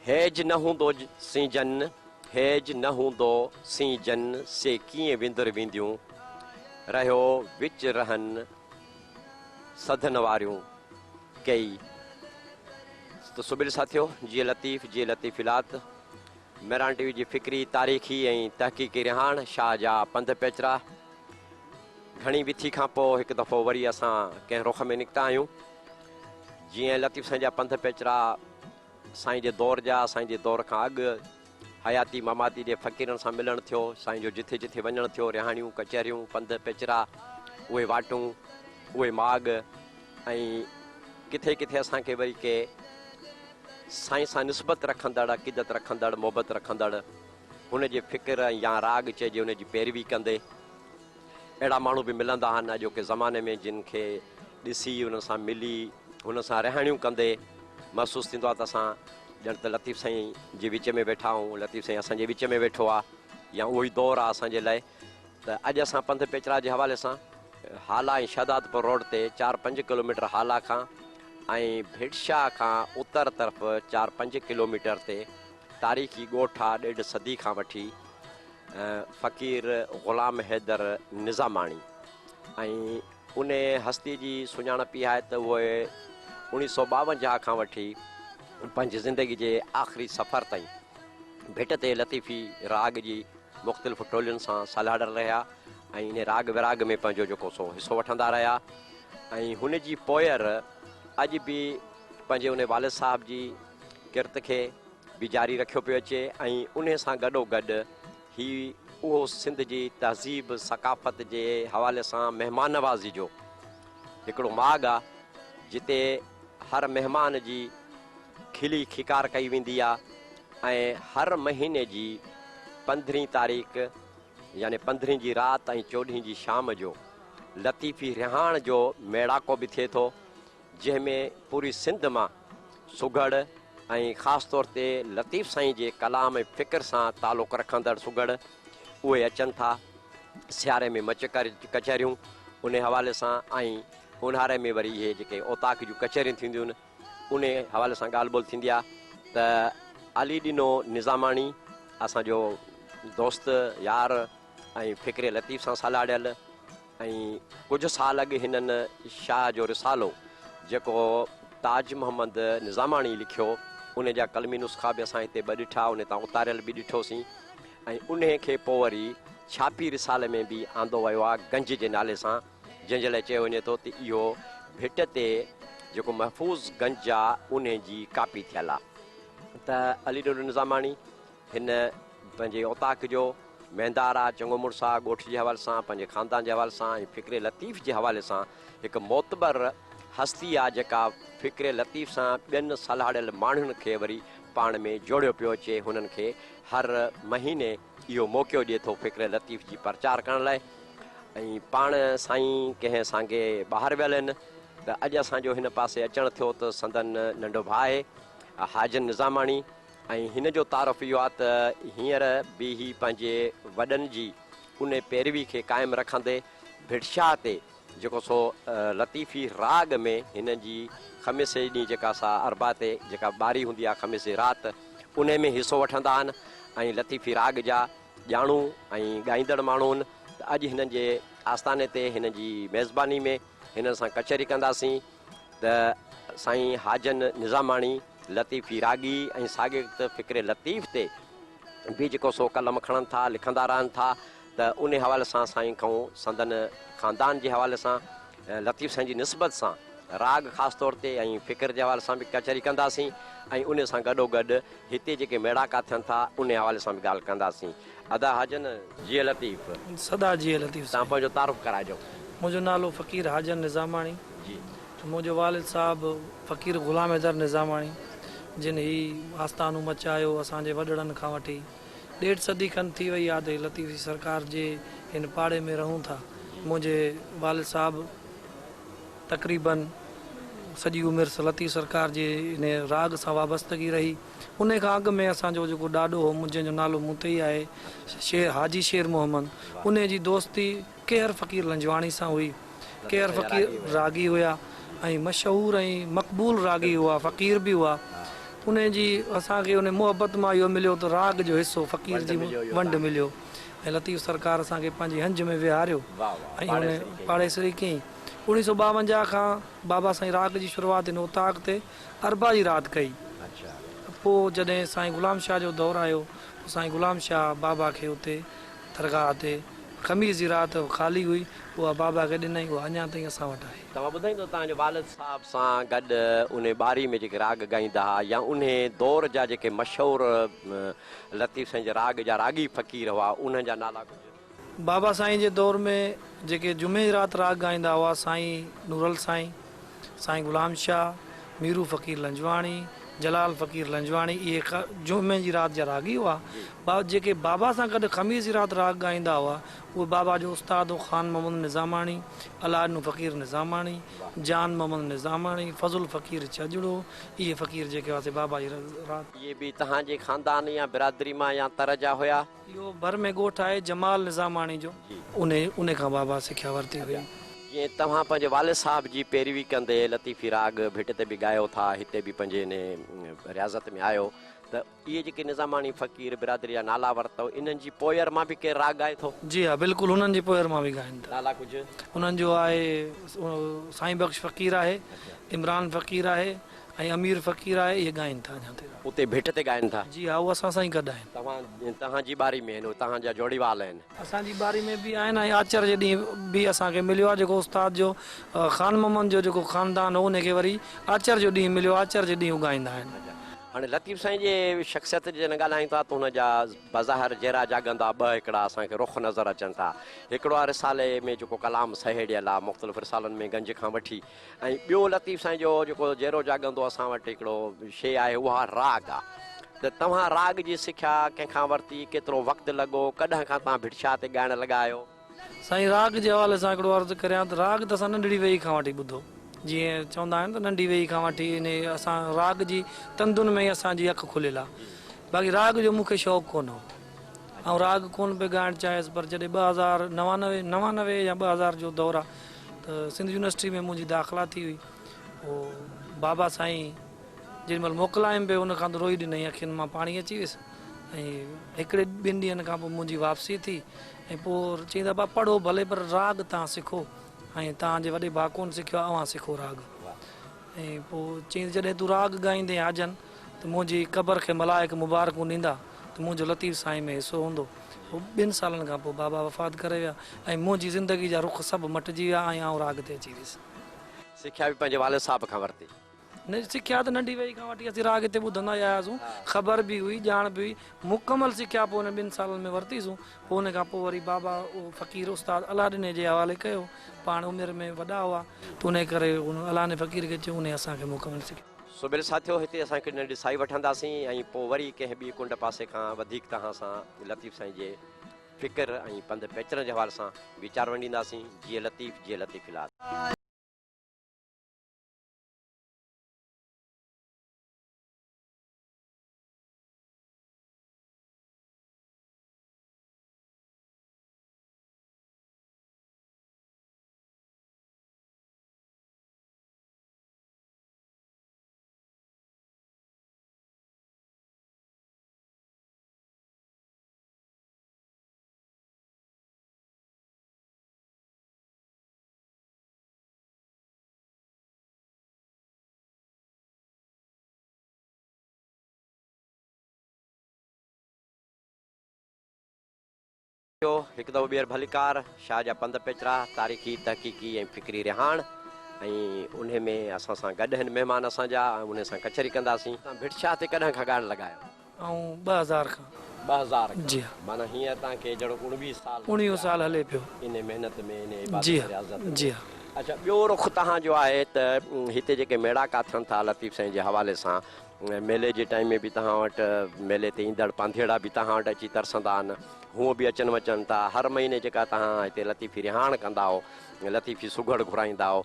هيج نه هوندو سين جن، هيج نه هوندو سين جن، سي ڪيئن وندر وينديون، رهيو وچ رهن سڌن واريون ڪيئي. ته سبيل ساٿيو، جيئي لطيف، جيئي لطيفيلات، مهراڻ ٽي وي جي فڪري، تاريخي ۽ تحقيقي رهاڻ، شاهه جا پنڌ پيچرا، گهڻي وٿي کان پوء هڪ دفعو وري اسان ڪنهن رخ ۾ نڪتا آهيون. جيئن لطيف سائين جا پنڌ پيچرا سائين جي دور جا، سائين جي دور کان اڳ حياتي مماتي جي فقيرن سان ملڻ ٿيو، سائين جو جٿي جٿي وڃڻ ٿيو، رهاڻيون، ڪچهريون، پنڌ پيچرا، اهي واٽون، اهي ماڳ ۽ ڪٿي ڪٿي اسان کي وري ڪي سائين سان نسبت رکندڙ، عقيدت رکندڙ، محبت رکندڙ هن جي فڪر يا راڳ چئجي ان جي پيروي ڪندي اهڙا ماڻهو به ملندا آهن اڄوڪي زماني ۾ جن کي ڏسي انهن سان ملي هنن سان رهاڻيون ڪندي محسوس ٿيندو آهي ته اسان ڄڻ ته لطيف سائين جي وچ ۾ ويٺا آهيون لطيف سائين اسان جي وچ ۾ ويٺو آهي يا اهو ئي دور آهي اسان جي لاء ته اڄ اسان پنڌ پيچرا جي حوالي سان هالا ۽ شهدادپور روڊ تي چار پنج ڪلوميٽر هالا کان ۽ ڀٽ شاهه کان اتر طرف چار پنج ڪلوميٽر تي تاريخي ڳوٺ آ ڏيڍ صدي کان وٺي فقير غلام حيدر نظاماڻي ۽ ان هستي جي سڃاڻپ اها آهي ته اهي اوڻيهه سو ٻاونجاهه کان وٺي پنهنجي زندگي جي آخري سفر تائين ڀٽ تي لطيفي راڳ جي مختلف ٽولين سان سلهاڙيل رهيا ۽ ان راڳ وراڳ ۾ پنهنجو جيڪو سو حصو وٺندا رهيا ۽ هن جي پوئر اڄ به پنهنجي ان والد صاحب جي ڪرت کي به جاري رکيو پيو اچي ۽ انهي سان گڏو گڏ هي اهو سنڌ جي تهذيب ثقافت جي حوالي سان مهمان نوازي جو هڪڙو ماڳ آ جتي هر مهمان جي کلي کيڪار ڪئي ويندي آ ۽ هر مهيني جي پندرهين تاريخ يعني پندرهين جي رات ۽ چوڏهين جي شام جو لطيفي رهاڻ جو ميڙاڪو به ٿئي ٿو جنهن ۾ پوري سنڌ مان سگهڙ ۽ خاص طور تي لطيف سائين جي ڪلام ۽ فڪر سان تعلق رکندڙ سگهڙ اهي اچن ٿا. سياري ۾ مچ ڪچهريون انهي حوالي سان ۽ اونهاري ۾ وري اهي جيڪي اوطاق جون ڪچهريون ٿينديون آهن انهي حوالي سان ڳالهه ٻولهه ٿيندي آهي ته علي ڏنو نظاماڻي اسان جو دوست يار ۽ فڪر لطيف سان سلهاڙيل ۽ ڪجهه سال اڳ هنن شاهه جو رسالو جيڪو تاج محمد نظاماڻي لکيو ان جا قلمي نسخا به اسان هتي ٻه ڏٺا ان تان اتاريل به ڏٺوسين ۽ انهي کي پوء وري ڇاپي رسالي ۾ به آندو ويو آهي گنج جي نالي سان جنهن جي لاء چيو وڃي ٿو ته اهو ڀٽ تي جيڪو محفوظ گنج آهي انهي جي ڪاپي ٿيل آهي ته علي ڏنو نظاماڻي هن پنهنجي اوطاق جو مهندار آ، چڱو مڙس آ، ڳوٺ جي حوالي سان، پنهنجي خاندان جي حوالي سان ۽ فڪر لطيف جي حوالي سان هڪ معتبر هستي آ، جيڪا فڪر لطيف سان ٻين سلهاڙيل ماڻهن کي وري پاڻ ۾ جوڙيو پيو اچي، هنن کي هر مهيني اهو موقعو ڏئي ٿو فڪر لطيف جي پرچار ڪرڻ لاء ۽ پاڻ سائين ڪنهن سانگي ٻاهر ويل آهن ته اڄ اسان جو هن پاسي اچڻ ٿيو ته سندن ننڍو ڀاء آهي حاجن نظاماڻي ۽ هن جو تعارف اهو آهي ته هينئر به هي پنهنجي وڏن جي ان پيروي کي قائم رکندي ڀٽ شاهه تي جيڪو سو لطيفي راڳ ۾ هن جي خميس جي ڏينهن جيڪا سا اربع تي جيڪا ٻاري هوندي آهي خميس جي رات انهي ۾ حصو وٺندا آهن ۽ لطيفي راڳ جا ڄاڻو ۽ ڳائيندڙ ماڻهو آهن ته اڄ هنن جي آستاني تي هنن جي ميزباني ۾ هنن سان ڪچهري ڪنداسين ته سائين حاجن نظاماڻي لطيفي راڳي ۽ ساڳئي وقت فڪر لطيف تي به جيڪو سو قلم کڻن ٿا، لکندا رهن ٿا ته انهي حوالي سان سائين کان سندن خاندان جي حوالي سان لطيف سائين جي نسبت سان راڳ خاص طور تي ۽ فڪر جي حوالي سان به ڪچهري ڪنداسين ۽ انهي سان گڏوگڏ هتي جيڪي ميڙاڪا ٿين ٿا انهي حوالي سان به ڳالهه ڪنداسين. ادا حاجن جيئي لطيف. سدا جيئي لطيف توهان سائين. پنهنجو تعارف ڪرائجو. منهنجو نالو فقير حاجن نظاماڻي. جي. منهنجو والد صاحب فقير غلام حيدر نظاماڻي جن هي آستانو مچايو اسان جي وڏڙن کان وٺي ڏيڍ صدي کن ٿي وئي آ ته هي لطيفي سرڪار جي هن پاڙي ۾ رهون ٿا. منهنجي والد صاحب تقريباً سڄي عمر لطيف سرڪار جي انهي راڳ سان وابستگي رهي. انهي کان اڳ ۾ اسان جو جيڪو ڏاڏو هو جنهن جو نالو مون تي ئي آهي شير حاجي شير محمد انهي جي دوستي ڪيهر فقير لنجواڻي سان هئي. ڪيهر فقير راڳي هيا ۽ مشهور ۽ مقبول راڳي هئا فقير به هئا انهي جي اسان کي انهي محبت مان اهو مليو ته راڳ جو حصو فقير جي ونڊ مليو ۽ لطيف سرڪار اسان کي پنهنجي هنج ۾ ويهاريو ۽ انهي پاڙيسري ڪيائين. 1952 کان بابا سائين راڳ جي شروعات هن اوطاق تي اربع جي رات ڪئي. پوء جڏهن سائين غلام شاهه جو دور آيو پوء سائين غلام شاهه بابا کي اتي درگاهه تي خميس جي رات خالي هئي اها بابا کي ڏنائين اها اڃا تائين اسان وٽ آهي. توهان ٻڌائيندو توهان جو والد صاحب سان گڏ انهي ٻاري ۾ جيڪي راڳ ڳائيندا ها يا انهي دور جا جيڪي مشهور لطيف سائين جي راڳ جا راڳي فقير هئا انهن جا نالا ڪجهه. بابا سائين جي دور ۾ جيڪي جمعي جي رات راڳ ڳائيندا هئا سائين نورل سائين، سائين غلام شاهه، ميرو فقير لنجواڻي، جلال فقير لنجواڻي اهي جمعي جي رات جا راڳي هئا. جيڪي بابا سان گڏ خميس جي رات راڳ ڳائيندا هئا اهي بابا جو استاد هو خان محمد نظاماڻي، الله ڏنو فقير نظاماڻي، جان محمد نظاماڻي، فضل فقير چڄڙو اهي فقير جيڪي هئا سي بابا جي رات. اهي به توهان جي خاندان يا برادري مان يا تر جا هيا؟ اهو ڀر ۾ ڳوٺ آهي جمال نظاماڻي جو. انهي کان بابا سکيا ورتي هئي. جيئن توهان پنهنجي والد صاحب جي پيروي ڪندي لطيفي راڳ ڀٽ تي به ڳايو ٿا، هتي به پنهنجي انهي رياضت ۾ آيو ته اهي جيڪي نظاماڻي فقير برادري جا نالا ورتو انهن جي پوئر مان به ڪير راڳ ڳائي ٿو؟ جي ها بلڪل انهن جي پوئر مان به ڳائن ٿا. نالا ڪجهه؟ انهن جو آهي سائين بخش فقير آهي، عمران فقير آهي ۽ امير فقير آهي اهي ڳائين ٿا اڃا تائين. اتي ڀٽ تي ڳائن ٿا؟ جي ها اهي اسان سان ئي گڏ آهن. توهان توهان جي ٻاري ۾ آهن اهي توهان جا جوڙيوال آهن. اسان جي ٻاري ۾ به آهن ۽ آچر جي ڏينهن به اسان کي مليو آهي جيڪو استاد جو خان محمد جو جيڪو خاندان هو ان کي وري آچر جو ڏينهن مليو آچر جي ڏينهن هو ڳائيندا آهن. هاڻي لطيف سائين جي شخصيت جي جڏهن ڳالهايون ٿا ته هن جا بظاهر جهڙا جاڳندا ٻه هڪڙا اسان کي رخ نظر اچن ٿا. هڪڙو آهي رسالي ۾ جيڪو ڪلام سهيڙيل آهي مختلف رسالن ۾ گنج کان وٺي ۽ ٻيو لطيف سائين جو جيڪو جيرو جاڳندو اسان وٽ هڪڙو شيء آهي اها راڳ آ ته توهان راڳ جي سکيا ڪنهن کان ورتي ڪيترو وقت لڳو ڪڏهن کان توهان ڀٽ شاهه تي ڳائڻ لڳا آهيو؟ سائين راڳ جي حوالي سان هڪڙو عرض ڪريان ته راڳ ته اسان ننڍڙي وهي کان وٺي ٻڌو جيئن چوندا آهن ته ننڍي وهي کان وٺي انهي اسان راڳ جي تندن ۾ ئي اسان جي اک کليل آ باقي راڳ جو مون کي شوق ڪونه هو آئون راڳ ڪونه پئي ڳائڻ چاهيس پر جڏهن 2099 99 يا 2000 جو دور آ ته سنڌ يونيورسٽي ۾ منهنجي داخلا ٿي هئي. پوء بابا سائين جيڏي مهل موڪلايم پيو ان کان ته روئي ڏنائين اکين مان پاڻي اچي ويس ۽ هڪڙي ٻن ڏينهن کان پوء منهنجي واپسي ٿي ۽ پوء چيائين ته ابا پڙهو ڀلي پر راڳ توهان سکو ۽ توهان جي وڏي ڀاء ڪونه سکيو آهي اوهان سکو راڳ ۽ پوء چيائين ته جڏهن تون راڳ ڳائيندين حاجن ته منهنجي قبر کي ملائڪ مبارڪون ڏيندا ته منهنجو لطيف سائين ۾ حصو هوندو. پوء ٻن سالن کان پوء بابا وفات ڪري ويا ۽ منهنجي زندگي جا رخ سڀ مٽجي ويا ۽ آئون راڳ تي اچي ويس. سکيا به پنهنجي والد صاحب کان ورتي. نه سکيا ته ننڍي وهي کان وٺي اسين راڳ هتي ٻڌندا ئي آياسون. خبر به هئي، ڄاڻ به هئي. مڪمل سکيا پوء انهن ٻن سالن ۾ ورتيسون. پوء ان کان پوء وري بابا اهو فقير استاد الله ڏني جي حوالي ڪيو. پاڻ عمر ۾ وڏا هئا ته انهي ڪري الله ڏني فقير کي چيو انهي اسان کي مڪمل سکيا. سو ٻيلي ساٿيو هتي اسان هڪڙي ننڍي سائي وٺنداسين ۽ پوء وري ڪنهن ٻي ڪنڊ پاسي کان وڌيڪ توهان سان لطيف سائين جي فڪر ۽ پنڌ پيچرن جي حوالي سان ويچار ونڊينداسين. جيئي لطيف جيئي لطيفي لات. ٿيو هڪ دفعو ٻيهر ڀليڪار، شاهه جا پنڌ پيچرا، تاريخي، تحقيقي ۽ فڪري رهاڻ ۽ انهي ۾ اسان سان گڏ هن مهمان اسان جا ۽ انهي سان ڪچهري ڪنداسين. توهان ڀٽ شاهه تي ڪڏهن کان ڳائڻ لڳا آهيو؟ آئون 2000 کان. 2000 کان. جي ها. معنيٰ هينئر توهان کي جهڙوڪ 19 سال ٿي اڻويهون سال هلي پيو. انهي محنت ۾ انهي عبادت جي ها رياضت ۾. جي ها. اڇا ٻيو رخ توهان جو آهي ته هتي جيڪي ميڙاڪا ٿين ٿا لطيف سائين جي حوالي سان ميلي جي ٽائيم ۾ به توهان وٽ ميلي تي ايندڙ پانڌيئڙا به توهان وٽ اچي ترسندا آهن، هونء به اچن وچن ٿا. هر مهيني جيڪا توهان هتي لطيفي رهاڻ ڪندا آهو، لطيفي سگهڙ گهرائيندا آهو،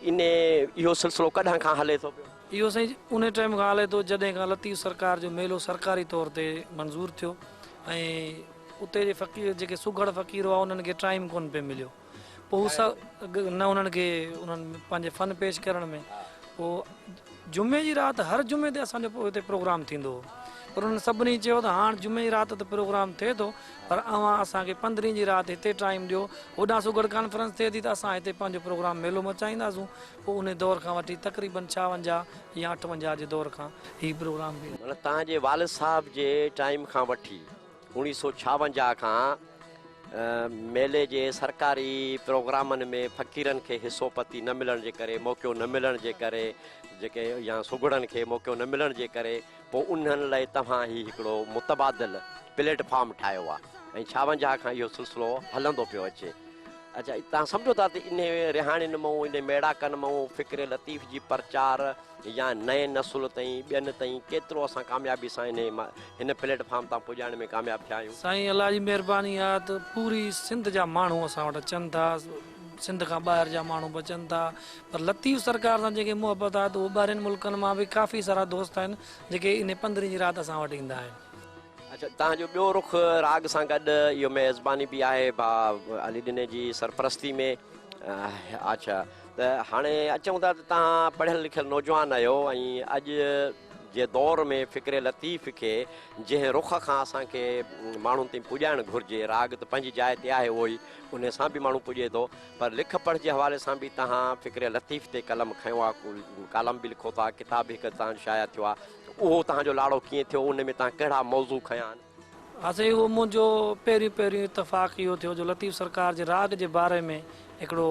انهي اهو سلسلو ڪڏهن کان هلي ٿو پيو؟ اهو سائين انهي ٽائيم کان هلي ٿو جڏهن کان لطيف سرڪار جو ميلو سرڪاري طور تي منظور ٿيو ۽ اتي جي فقير جيڪي سگهڙ فقير هئا انهن کي ٽائيم ڪونه پئي مليو. پوء هو نه انهن کي انهن پنهنجي فن پيش ڪرڻ ۾ پوء جمعي جي رات هر جمعي تي اسان جو هتي پروگرام ٿيندو هو پر انهن سڀني چيو ته هاڻ جمعي جي رات ته پروگرام ٿئي ٿو پر اوهان اسان کي پندرهين جي رات هتي ٽائيم ڏيو هوڏانهن سگهڙ ڪانفرنس ٿئي ٿي ته اسان هتي پنهنجو پروگرام ميلو مچائينداسون پوء انهي دور کان وٺي تقريبن 56 يا 58 جي دور کان هي پروگرام به معنيٰ توهان جي والد صاحب جي ٽائيم کان وٺي اوڻيهه سو ڇاونجاهه کان ميلي جي سرڪاري پروگرامن ۾ فقيرن کي حصو پتي نه ملڻ جي ڪري موقعو نه ملڻ جي ڪري جيڪي يا سگهڙن کي موقعو نه ملڻ جي ڪري پوء انهن لئي توهان هي هڪڙو متبادل پليٽ فارم ٺاهيو آهي ۽ ڇاونجاهه کان اهو سلسلو هلندو پيو اچي. اڇا توهان سمجهو ٿا ته انهي رهاڻين مئون انهي ميڙاڪن مئون فڪر لطيف جي پرچار يا نئين نسل تائين ٻين تائين ڪيترو اسان ڪاميابي سان انهي هن پليٽ فارم تان پڄائڻ ۾ ڪامياب ٿيا آهيون. سائين الله جي مهرباني آ ته پوري سنڌ جا ماڻهو اسان وٽ اچن ٿا سنڌ کان ٻاهر جا ماڻهو به اچن ٿا پر لطيف سرڪار سان جنهن کي محبت آ ته اهو ٻاهرين ملڪن مان به ڪافي سارا دوست آهن جيڪي انهي پندرهين جي رات اسان وٽ ايندا آهن. اڇا توهان جو ٻيو رخ راڳ سان گڏ اهو ميزباني به آهي ڀاء علي ڏني جي سرپرستي ۾ اڇا ته هاڻي اچون ٿا ته توهان پڙهيل لکيل نوجوان آهيو ۽ اڄ جي دور ۾ فڪر لطيف کي جنهن رخ کان اسان کي ماڻهن تائين پڄائڻ گهرجي، راڳ ته پنهنجي جاء تي آهي اهو ئي انهي سان به ماڻهو پڄي ٿو پر لک پڙهه جي حوالي سان به توهان فڪر لطيف تي قلم کنيو آهي ڪالم به لکو ٿا ڪتاب به هڪ توهان جو شايع ٿيو آهي اهو توهان جو لاڙو ڪيئن ٿيو ان ۾ توهان ڪهڙا موضوع کنيا آهن؟ ها سائين اهو منهنجو پهريون پهريون اتفاق اهو ٿيو جو لطيف سرڪار جي راڳ جي باري ۾ هڪڙو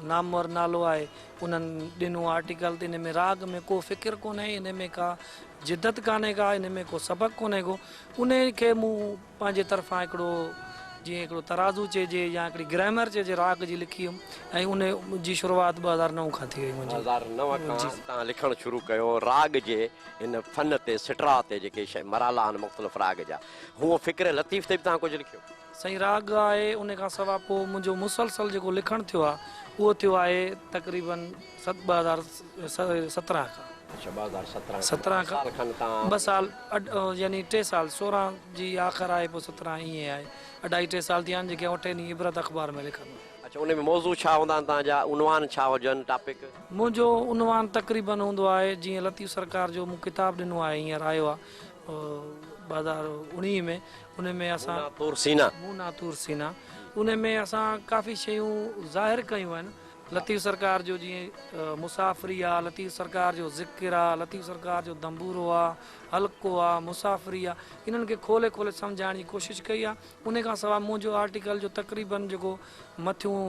نامور نالو آهي انهن ڏنو آرٽيڪل ته ان ۾ راڳ ۾ ڪو فڪر ڪونهي ان ۾ ڪا جدت ڪانهي ڪا ان ۾ ڪو سبق ڪونهي ڪو انهي کي مون پنهنجي طرفان هڪڙو جيئن هڪڙو ترازو چئجي يا هڪڙي گرامر چئجي راڳ جي لکي هيم ۽ ان جي شروعات 2009 کان ٿي وئي منهنجي. 2009 کان توهان لکڻ شروع ڪيو راڳ جي هن فن تي سٽرا تي جيڪي شيء مرحلا آهن مختلف راڳ جا هونء فڪر لطيف تي به توهان ڪجهه لکيو؟ سائين راڳ آهي ان کان سوا پوء منهنجو مسلسل جيڪو لکڻ ٿيو آهي اهو ٿيو آهي تقريبن 2017 کان. اڇا 2017 کان ٻه سال کن توهان. ٻه سال يعني ٽي سال 16 جي آخر آهي پوء 17 ائين آهي اڍائي ٽي سال ٿيا آهن جيڪي آئون اٺين ڏينهن عبرت اخبار ۾ لکندو آهيان. اڇا ان ۾ موضوع ڇا هوندا آهن توهان جا عنوان ڇا هجن ٽاپڪ؟ منهنجو عنوان تقريبن هوندو آهي جيئن لطيف سرڪار جو مون ڪتاب ڏنو آهي هينئر آيو آهي 2019 ۾ ان ۾ اسان مونا طور سينا. مونا طور سينا ان ۾ اسان ڪافي شيون ظاهر ڪيون آهن لطيف سرڪار جو جيئن مسافري آ لطيف سرڪار جو ذڪر آ لطيف سرڪار جو دنبورو آ حلقو آ مسافري آ انهن کي کولي کولي سمجهائڻ جي ڪوشش ڪئي آ انهي کان سواء منهنجو آرٽيڪل جو تقريبن جيڪو مٿيون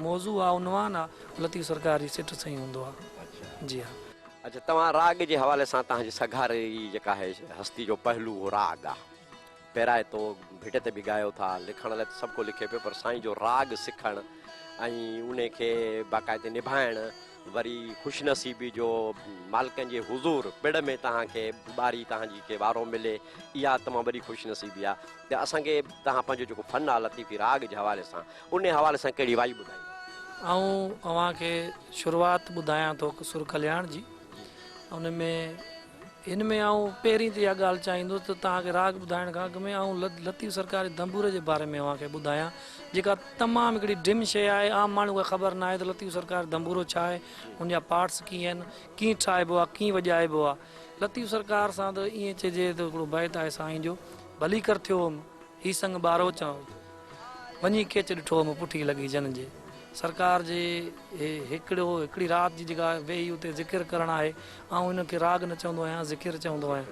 موضوع آ عنوان آ لطيف سرڪار جي سٽ سائين هوندو آ جي ها. اڇا توهان راڳ جي حوالي سان توهان جي سگهاري جيڪا آهي هستي جو پهلو اهو راڳ آ پيرائتو ڀٽ تي به ڳايو ٿا لکڻ لاء ته سڀ ڪو لکي پيو پر سائين جو راڳ سکڻ ۽ انهي کي باقاعدي نڀائڻ وري خوش نصيبي جو مالڪن جي حضور پڙ ۾ توهان کي ٻاري توهان جي کي وارو ملي اها تمام وڏي خوش نصيبي آهي ته اسان کي توهان پنهنجو جيڪو فن آهي لطيفي راڳ جي حوالي سان انهي حوالي سان ڪهڙي وائي ٻڌائيندا؟ آئون اوهان کي شروعات ٻڌايان ٿو سر ڪلياڻ جي ان ۾ هن ۾ آئون پهرين ته اها ڳالهه چاهيندس ته توهان کي راڳ ٻڌائڻ کان اڳ ۾ آئون لطيف سرڪار جي دنبوري جي باري ۾ اوهان کي ٻڌايان جيڪا تمام هڪڙي ڊم شيء آهي عام ماڻهو کي خبر ناهي ته لطيف سرڪار جو دنبورو ڇا آهي ان جا پارٽس ڪيئن آهن ڪيئن ٺاهبو آهي ڪيئن وڄائبو آهي لطيف سرڪار سان ته ائين چئجي ته هڪڙو بيت آهي سائين جو ڀلي ڪر ٿيو هوم هي سڱ ٻاروچان وڃي ڪيچ ڏٺو هوم پٺي لڳي جن جي. سرڪار جي هڪڙو هڪڙي رات جي جيڪا ويهي اتي ذڪر ڪرڻ آهي آئون ان کي راڳ نه چوندو آهيان ذڪر چوندو آهيان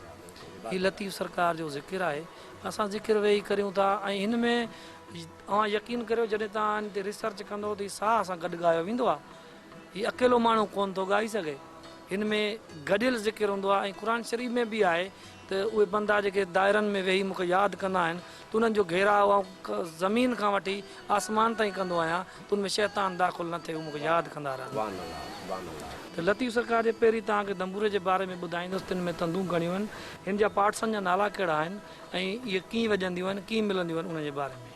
هي لطيف سرڪار جو ذڪر آهي اسان ذڪر ويهي ڪريون ٿا ۽ هن ۾ اوهان يقين ڪريو جڏهن توهان ان تي ريسرچ ڪندو ته هي ساهه سان گڏ ڳايو ويندو آهي هي اڪيلو ماڻهو ڪونه ٿو ڳائي سگهي. هن ۾ گڏيل ذڪر هوندو آهي ۽ قرآن شريف ۾ به آهي ته اهي بندا جيڪي دائرن ۾ ويهي مون کي ياد ڪندا آهن ته انهن جو گهيراء آئون زمين کان وٺي آسمان تائين ڪندو آهيان ته ان ۾ شيطان داخل نه ٿئي هو مون کي ياد ڪندا رهن. ته لطيف سرڪار جي پهرين توهان کي دنبوري جي باري ۾ ٻڌائيندس تن ۾ تندون گهڻيون آهن هن جا پارٽسن جا نالا ڪهڙا آهن ۽ اهي ڪيئن وڄنديون آهن ڪيئن ملنديون آهن انهن جي باري ۾.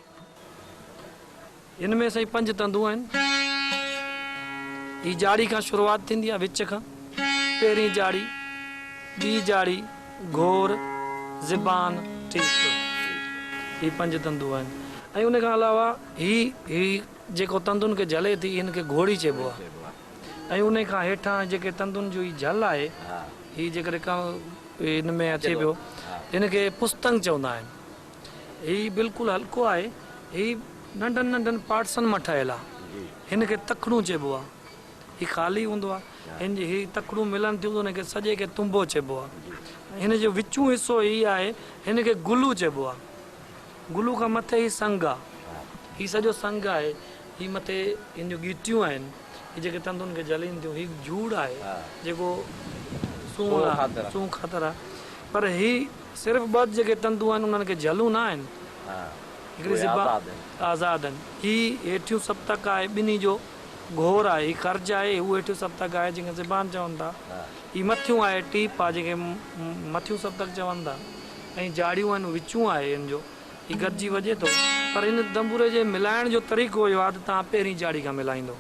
هن ۾ سائين پنج تندون آهن. هي جاڙي کان شروعات ٿيندي آهي وچ کان. پهرين جاڙي، ٻي جاڙي، گهور، زبان، ٽيپ. هي پنج تندون آهن ۽ ان کان علاوه هي هي جيڪو تندن کي جهلي ٿي هن کي گهوڙي چئبو آهي. ۽ انهي کان هيٺان جيڪي تندن جو هي جهل آهي هي جيڪڏهن ڪا هن ۾ اچي پيو هن کي پستنگ چوندا آهن. هي بلڪل هلڪو آهي. هي ننڍن ننڍن پارٽسن مان ٺهيل آهي. هن کي تکڙون چئبو آهي. هي خالي هوندو آهي. هن جي هي تکڙون ملن ٿيون ته ان کي سڄي کي تنبو چئبو آهي. هن جو وچون حصو هي آهي هن کي گلو چئبو آهي. گلو کان مٿي هي سنگ آهي. هي سڄو سنگ آهي. هي مٿي هن جون ڳيٽيون آهن. هي جيڪي تندن کي جهلين ٿيون. هي جهوڙ آهي جيڪو سونهن آهي، سونهن خاطر آهي. پر هي صرف ٻه جيڪي تندون آهن انهن کي جهلون نه آهن. هڪڙي زبان آزاد آهن. هي هيٺيون سپتڪ آهي ٻنهي جو گهور آهي. هي خرج آهي هو هيٺيون سپتڪ آهي جنهن کي زبان چون ٿا. هي مٿيون آهي ٽيپ آهي جنهن کي مٿيون سپتڪ چون ٿا ۽ جاڙيون آهن وچون آهي ان جو. هي گڏجي وڄي ٿو پر ان دنبوري جي ملائڻ جو طريقو اهو آهي ته توهان پهرين جاڙي کان ملائيندو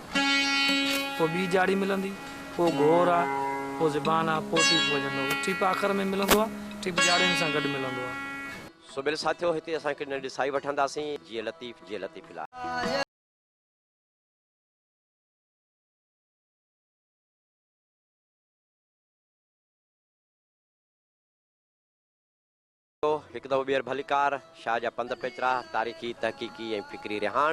پوء ٻي جاڙي ملندي پوء گهور آ پوء زبان آ پوء ٽيپ وڄندو ٽيپ آخر ۾ ملندو آ ٽيپ جاڙين سان گڏ ملندو آ. سو ٻيل ساٿيو هتي اسان هڪڙي ننڍڙي سائي وٺنداسين جيئي لطيف جيئي لطيف لاء. هڪ دفعو ٻيهر ڀليڪار، شاهه جا پنڌ پيچرا، تاريخي، تحقيقي ۽ فڪري رهاڻ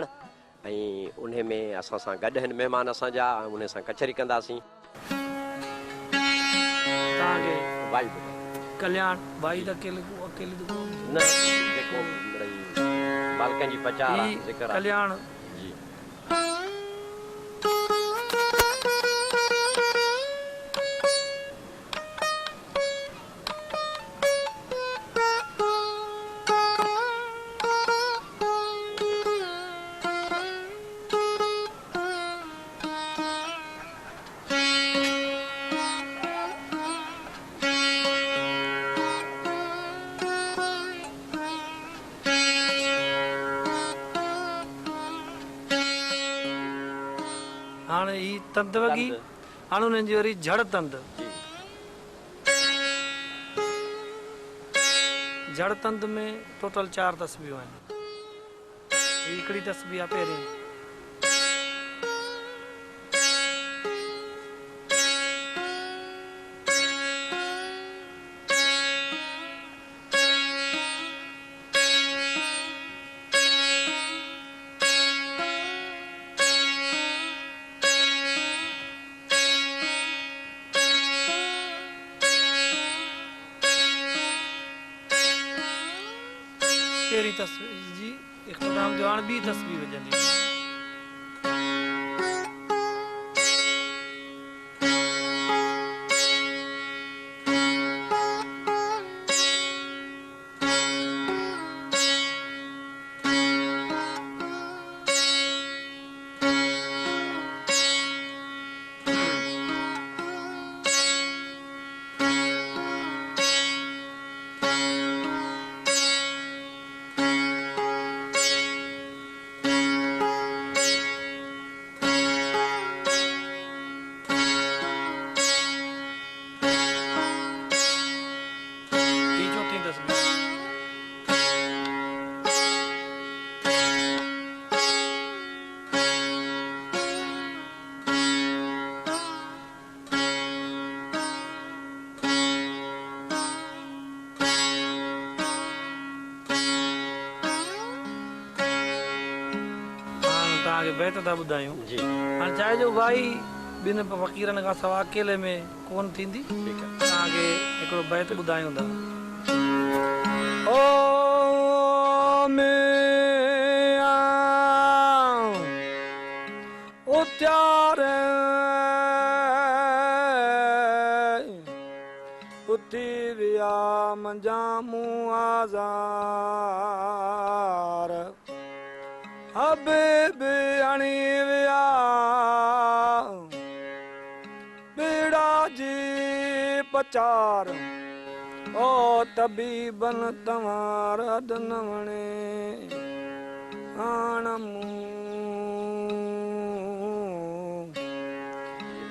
۽ انهي ۾ اسان سان گڏ هن مهمان اسان جا ۽ انهي سان ڪچهري ڪنداسين. توهان کي وائي ٻڌايو. ڪلياڻ وائي ته اڪيلي اڪيلي ته ڪونه نه جيڪو مڙئي مالڪن جي پچار آ هي ذڪر آ. ڪلياڻ. جي. هاڻ هي تند وڳي، هاڻ انهن جي وري جھڙ تند. جھڙ تند ۾ ٽوٽل چار تسبيحون آهن. هي هڪڙي تسبيح آهي پهرين. پهرين تسبيح جي اختتام ٿيو هاڻ ٻي تسبيح وڄندي. هي چوٿين تسبيح. هاڻ توهان کي بيت ٿا ٻڌايون. جي. هاڻ چاهي جو وائي ٻن فقيرن کان سوا اڪيلي ۾ ڪونه ٿيندي. ٺيڪ آهي. توهان کي هڪڙو بيت ٻڌايون ٿا. او ميان اٿيار اٿي ويا منجهان مون آزار حبيب اڻي ويا پيڙا جي پچار او طبيبن توهان رد نه وڻي هاڻ مون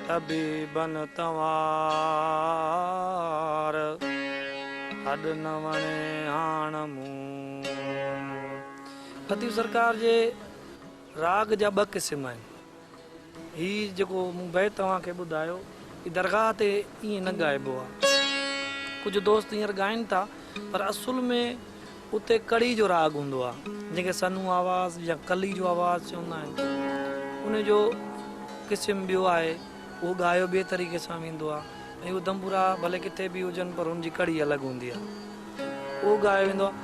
طبيبن توهان هڏ نه وڻي هاڻ مون. لطيف سرڪار جي راڳ جا ٻه قسم آهن. هي جيڪو مون بيت توهان کي ٻڌايو، هي درگاهه تي ائين نه ڳائبو آهي. ڪجهه دوست هينئر ڳائين ٿا، پر اصل ۾ اتي ڪڙي جو راڳ هوندو آهي، جنهن کي سنهو آواز يا ڪلي جو آواز چوندا آهن. ان جو قسم ٻيو آهي، اهو ڳايو ٻئي طريقي سان ويندو آهي ۽ اهي دنبورا ڀلي ڪٿي به هجن پر ان جي ڪڙي الڳ هوندي آهي. اهو ڳايو ويندو آهي.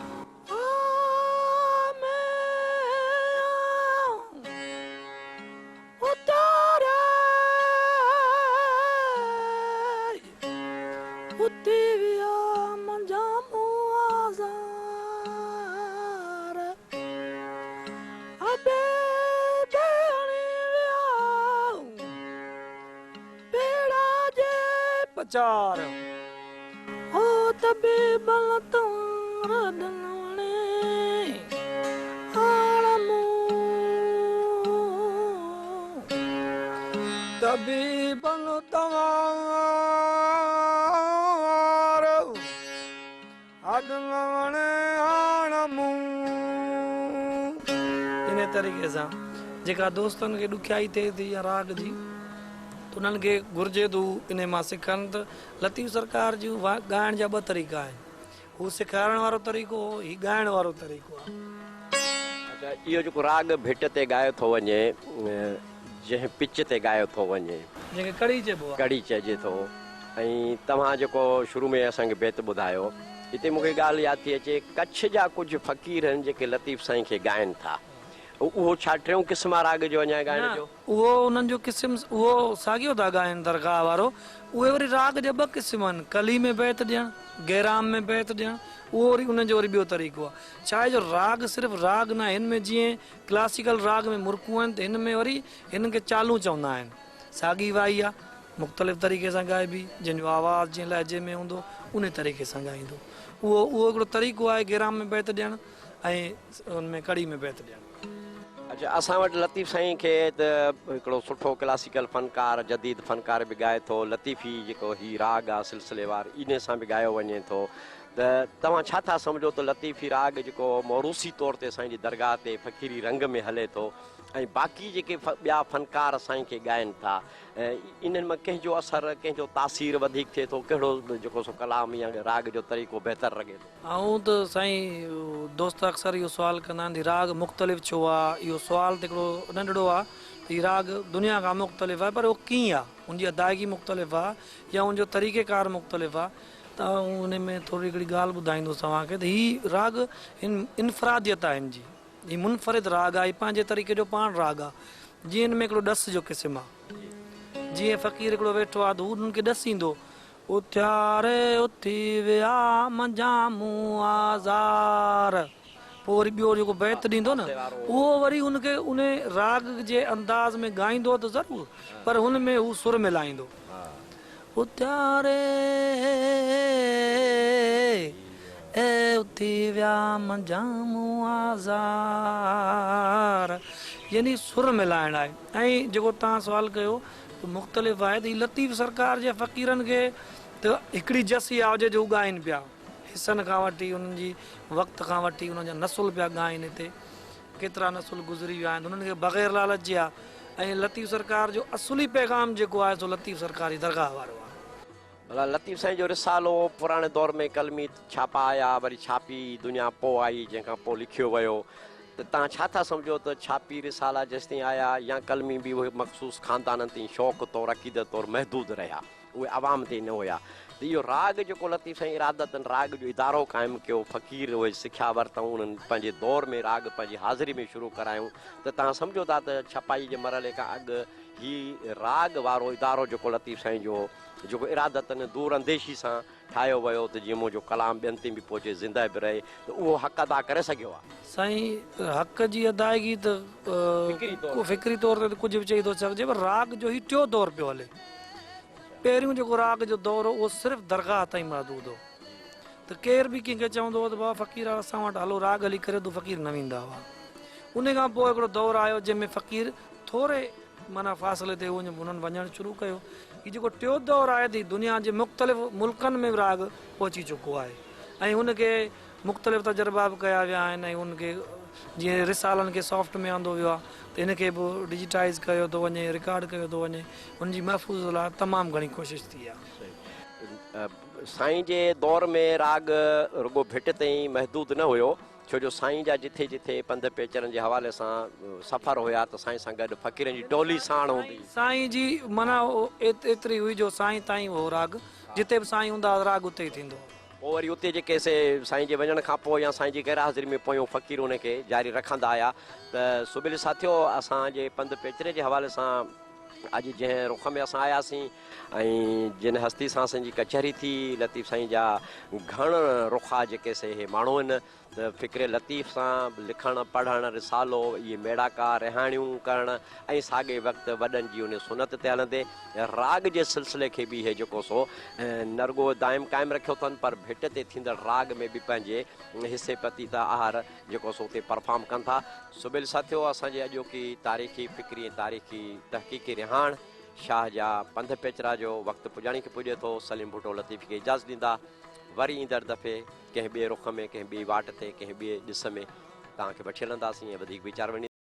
پچار او طبيبن تنور ڏنوڻي آڻ مون طبيبن تنور ڏنوڻي آڻ مون. انهيء طريقي سان جيڪا دوستن کي ڏکيائي ٿئي ٿي يا راڳ جي ته انهن کي گهرجي ته هو انهي مان سکن ته لطيف سرڪار جون ڳائڻ جا ٻه طريقا آهن. هو سيکارڻ وارو طريقو هو، هي ڳائڻ وارو طريقو آهي. اڇا اهو جيڪو راڳ ڀٽ تي ڳايو ٿو وڃي، جنهن پچ تي ڳايو ٿو وڃي. جنهن کي ڪڙي چئبو آهي. ڪڙي چئجي ٿو ۽ توهان جيڪو شروع ۾ اسان کي بيت ٻڌايو، هتي مون کي ڳالهه ياد ٿي اچي، ڪڇ جا ڪجهه فقير آهن جيڪي لطيف سائين کي ڳائن ٿا. اهو ڇا ٽيون قسم آهي راڳ جو اڃا ڳائڻ نه، جو؟ اهو انهن جو قسم اهو ساڳيو ٿا ڳائن درگاهه وارو. اهي وري راڳ جا ٻه قسم آهن، ڪلي ۾ بيت ڏيڻ، گيرام ۾ بيت ڏيڻ، اهو وري انهن جو وري ٻيو طريقو آهي. ڇا آهي جو راڳ صرف راڳ ناهي، هن ۾ جيئن ڪلاسيڪل راڳ ۾ مرڪون آهن ته هن ۾ وري هن کي چالون چوندا آهن. ساڳي وائي آهي، مختلف طريقي سان ڳائبي، جنهن جو آواز جنهن لهجي ۾ هوندو، انهي طريقي سان ڳائيندو. اهو اهو هڪڙو طريقو آهي گيرام ۾ بيت ڏيڻ ۽ ان ۾ ڪڙي ۾ بيت ڏيڻ. اڇا اسان وٽ لطيف سائين کي ته هڪڙو سٺو ڪلاسيڪل فنڪار جديد فنڪار به ڳائي ٿو لطيفي جيڪو هي راڳ آ سلسليوار انهي سان به ڳايو وڃي ٿو ته توهان ڇا ٿا سمجهو ته لطيفي راڳ جيڪو موروثي طور تي سائين جي درگاهه تي فقيري رنگ ۾ هلي ٿو ۽ باقي جيڪي ٻيا فنڪار سائين کي ڳائن ٿا انهن مان ڪنهن جو اثر ڪنهن جو تاثير وڌيڪ ٿئي ٿو ڪهڙو جيڪو سو ڪلام يا راڳ جو طريقو بهتر لڳي ٿو. آئون ته سائين دوست اڪثر اهو سوال ڪندا آهن ته هي راڳ مختلف ڇو آ؟ اهو سوال ته هڪڙو ننڍڙو آ ته هي راڳ دنيا کان مختلف آهي پر اهو ڪيئن آ؟ ان جي ادائگي مختلف آ يا ان جو طريقه ڪار مختلف آ؟ ته آئون ان ۾ ٿوري هڪڙي ڳالهه ٻڌائيندس توهان کي ته هي راڳ انفراديت آهي هن جي هي منفرد راڳ آ هي پنهنجي طريقي جو پاڻ راڳ آ جيئن هن ۾ هڪڙو ڏس جو قسم آ جيئن فقير هڪڙو ويٺو آ ته هو انهن کي ڏس ايندو اٿيا ري اٿي ويا منجهان مون آزار. پوء وري ٻيو جيڪو بيت ڏيندو نه اهو وري ان کي ان راڳ جي انداز ۾ ڳائيندو ته ضرور پر هن ۾ هو سر ملائيندو. اٿيا ري اٿي ويا منجهان مون آزار يعني سر ملائڻ آهي ۽ جيڪو توهان سوال ڪيو ته مختلف آهي ته هي لطيف سرڪار جي فقيرن کي ته هڪڙي جس اها هجي جو هو ڳائين پيا حصن کان وٺي انهن جي وقت کان وٺي انهن جا نسل پيا ڳائين هتي ڪيترا نسل گذري ويا آهن انهن کي بغير لالچ جي آهي ۽ لطيف سرڪار جو اصلي پيغام جيڪو آهي سو لطيف سرڪار جي درگاهه وارو آهي. ڀلا لطيف سائين جو رسالو پراڻي دور ۾ قلمي ڇاپا آيا وري ڇاپي دنيا پوء آئي جنهن کان پوء لکيو ويو ته توهان ڇا ٿا سمجهو ته ڇاپي رسالا جيستائين آيا يا قلمي به اهي مخصوص خاندانن تائين شوق طور عقيدت طور محدود رهيا اهي عوام تائين نه هيا ته اهو راڳ جيڪو لطيف سائين ارادتن راڳ جو ادارو قائم ڪيو فقير اهي سکيا ورتائون انهن پنهنجي دور ۾ راڳ پنهنجي حاضري ۾ شروع ڪرايون ته توهان سمجهو ٿا ته ڇپائي جي مرحلي کان اڳ هي راڳ وارو ادارو جيڪو لطيف سائين جو جيڪو ارادتن دور انديشي سان ٺاهيو ويو ته جيئن منهنجو ڪلام ٻين تائين به پهچي زنده به رهي ته اهو حق ادا ڪري سگهيو آهي. سائين حق جي ادائگي ته فڪري طور تي ته ڪجهه به چئي ٿو سگهجي پر راڳ جو هي ٽيون دور پيو هلي. پهريون جيڪو راڳ جو دور هو اهو صرف درگاهه تائين محدود هو ته ڪير به ڪنهن کي چوندو هو ته بابا فقير اسان وٽ هلو راڳ هلي ڪريو ته فقير نه ويندا هئا. ان کان پوء هڪڙو دور آيو جنهن ۾ فقير ٿوري معنيٰ فاصلي تي انهن وڃڻ شروع ڪيو. هي جيڪو ٽيون دور آهي ته هي دنيا جي مختلف ملڪن ۾ به راڳ پهچي چڪو آهي ۽ هن کي مختلف تجربا به ڪيا ويا آهن ۽ ان کي جيئن رسالن کي سافٽ ۾ آندو ويو آهي ته هن کي به ڊجيٽائيز ڪيو ٿو وڃي، رڪارڊ ڪيو ٿو وڃي، ان جي محفوظ لاء تمام گهڻي ڪوشش ٿي آهي. سائين جي دور ۾ راڳ رڳو ڀٽ تائين محدود نه هيو، ڇو جو سائين جا جٿي جٿي پنڌ پيچرن جي حوالي سان سفر هيا ته سائين سان گڏ فقيرن جي ٽولي ساڻ هوندي. سائين جي معنيٰ ايتري هئي جو سائين تائين هو راڳ، جتي به سائين هوندا هئا راڳ اتي ئي ٿيندو هو. پوء وري اتي جيڪي سي سائين جي وڃڻ کان پوء يا سائين جي غير حاضري ۾ پويون فقير ان کي جاري رکندا آيا ته سبيل ساٿيو اسان جي پنڌ پيچري جي حوالي سان اڄ جنهن رخ ۾ اسان آياسين ۽ جن هستي سان اسان جي ڪچهري ٿي لطيف سائين جا گهڻ رخا جيڪي سي اهي ماڻهو آهن ته فڪر لطيف سان لکڻ پڙهڻ رسالو اهي ميڙاڪا رهاڻيون ڪرڻ ۽ ساڳئي وقت وڏن جي ان سنت تي هلندي راڳ جي سلسلي کي به اهي جيڪو سو نه رڳو دائم قائم رکيو اٿن پر ڀٽ تي ٿيندڙ راڳ ۾ به پنهنجي حصي پتي ته آهر جيڪو سو اتي پرفارم ڪن ٿا. سبيل ساٿيو اسان جي اڄوڪي تاريخي فڪري ۽ تاريخي تحقيقي رهاڻ شاهه جا پنڌ پيچرا جو وقت پڄاڻي کي پڄي ٿو. سليم ڀٽو لطيف کي اجازت ڏيندا. وري ايندڙ دفعي ڪنهن ٻئي رخ ۾ ڪنهن ٻئي واٽ تي ڪنهن ٻئي ڏس ۾ توهان کي وٺي هلنداسين ۽ وڌيڪ ويچار ونڊينداسين.